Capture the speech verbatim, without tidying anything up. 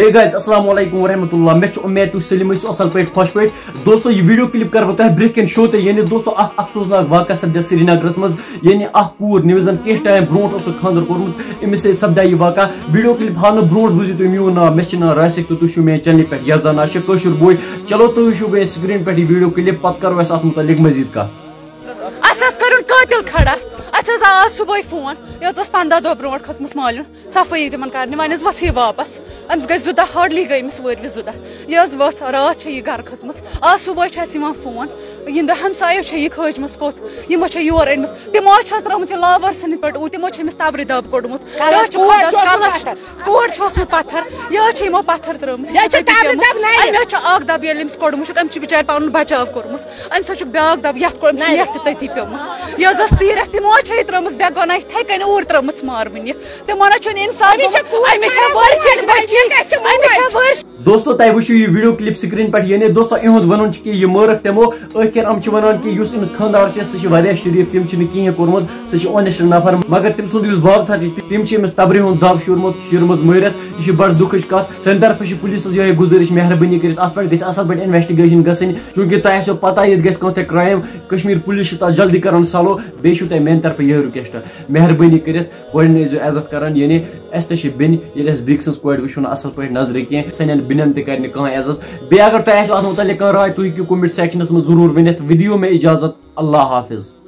Hey guys, السلام علیکم ورحمۃ اللہ۔ مےٚ چھُ اُمید تُہۍ سٲلِم ٲسِو اَصٕل پٲٹھۍ، خۄش پٲٹھۍ۔ دوستو، یہِ video clip کَرٕ بہٕ تۄہہِ برٛونٛہہ کَنہِ show تہِ۔ یعنی دوستو، اَکھ افسوسناک واقعہ سَپدیو سرینگرَس منٛز۔ یعنی اَکھ کوٗر، نہٕ وِزَن کینٛہہ time برٛونٛٹھ اوس سُہ خانٛدر کوٚرمُت، أمِس سۭتۍ سَپدیو یہِ واقعہ۔ Video clip ہاونہٕ برٛونٛٹھ بوٗزِو تُہۍ میون ناو۔ مےٚ چھُ ناو راسِق تہٕ تُہۍ چھِو میٛانہِ channelہِ پٮ۪ٹھ یَزان عاشق کٲشُر بوے۔ چلو، تُہۍ وٕچھِو وۄنۍ screenہِ پٮ۪ٹھ یہِ video clip، پَتہٕ کَرو أسۍ اَتھ مُتعلِق مٔزیٖد کَتھ۔ اَسہِ حظ کٔرٕن قٲتِل کھڑا۔ اَسہِ حظ آو آز صُبحٲے phone۔ یہِ حظ ٲس پنٛداہ دۄہ برٛونٛٹھ کھٔژمٕژ مالیُن صفٲیی تِمن کرنہِ، وۄنۍ حظ ؤژھ یہِ واپس۔ أمِس گٔے زٕ دۄہ، hardly گٔے أمِس وٲرۍوِس زٕ دۄہ۔ یہِ حظ ؤژھ، راتھ چھےٚ یہِ گرٕ کھٔژمٕژ، آز صُبحٲے چھِ اَسہِ یِوان phone، یِہِنٛدِ ہمسایو چھےٚ یہِ کھٲجمٕژ کوٚت، یِمو چھےٚ یور أنمٕژ، تِمو حظ چھِ اَتھ ترٲومٕژ یہِ لاوٲرۍ سٕنٛدِ پٮ۪ٹھ اوٗرۍ، تِمو چھِ أمِس تبرِ دب کوٚڑمُت۔ کَلَس یہِ حظ چھُ کوٚڑ خۄدَس حظ کَلَس کوٚڑمُت۔ کوٚڑ چھُ اوسمُت پَتھر، یہِ حظ چھِ یِمو پَتھر ترٲومٕژ، یہِ حظ چھِ تَبرِ دب نَیہِ۔ أمۍ حظ چھُ اَکھ دب ییٚلہِ أمِس کوٚڑمُت چھُکھ، أمۍ چھُ بِچارِ پَنُن بچاو کوٚرمُت۔ أمِس حظ چھُ بیٛاکھ دَب، یَتھ کوٚر أمِس چھُ نَیہِ۔ نٮ۪ٹ تہِ تٔتی پیوٚمُت۔ یہِ حظ ٲس serious، تِمو حظ چھےٚ یہِ ترٲومٕژ بے گۄناہ یِتھَے کٔنۍ اوٗرۍ ترٲومٕژ مارٕ وٕنہِ۔ تِمو نہ چھُنہٕ اِنصاف أمِس چھےٚ گوٚمُت۔ کوٗر أمِس چھےٚ ؤرشِنۍ بَچی۔ أمِس چھےٚ ؤرشِنۍ۔ دوستو، تۄہہِ وٕچھِو یہِ video clip screenہِ پٮ۪ٹھ، یعنی دوستو، یِہُنٛد وَنُن چھُ کہِ یہِ مٲرٕکھ تِمو۔ ٲخِر یِم چھِ وَنان کہِ یُس أمِس خانٛدار چھُ، سُہ چھُ واریاہ شریٖف، تِم چھِنہٕ کِہیٖنۍ کوٚرمُت، سُہ چھُ honest نفر۔ مگر تٔمۍ سُنٛد یُس باب تھا چھِ، تِم چھِ أمِس تبرِ ہُنٛد دَب شیوٗرمُت، شیٖرمٕژ مٲرِتھ۔ یہِ چھِ بڑٕ دُکھٕچ کَتھ۔ سانہِ طرفہٕ چھِ پُلیٖسَس یِہوٚے گُزٲرِش، مہربٲنی کٔرِتھ اَتھ پٮ۪ٹھ گژھِ اَصٕل پٲٹھۍ investigation گژھٕنۍ، چوٗنٛکہِ تۄہہِ آسیو پَتہ ییٚتہِ گژھِ کانٛہہ تہِ crime، کشمیٖر پُلیٖس چھِ تَتھ جلدی کَران solve۔ بیٚیہِ چھُو تۄہہِ میٛانہِ طرفہٕ یِہوٚے request، مہربٲنی کٔرِتھ گۄڈٕ ٲسۍزیو عزت کَران، یعنی اَسہِ تہِ چھِ بیٚنہِ، ییٚلہِ اَسہِ بیٚکہِ سٕنٛز کورِ وٕچھو نہٕ اَصٕل پٲٹھۍ نظرِ کینٛہہ، سانٮ۪ن بیٚنٮ۪ن تہِ کَرِ نہٕ کانٛہہ عزت۔ بیٚیہِ اگر تۄہہِ آسیو اَتھ مُتعلِق کانٛہہ راے، تُہۍ ہیٚکِو comment sectionَس منٛز ضروٗر ؤنِتھ۔ وۄنۍ دِیِو مےٚ اِجازت، اللہ حافظ۔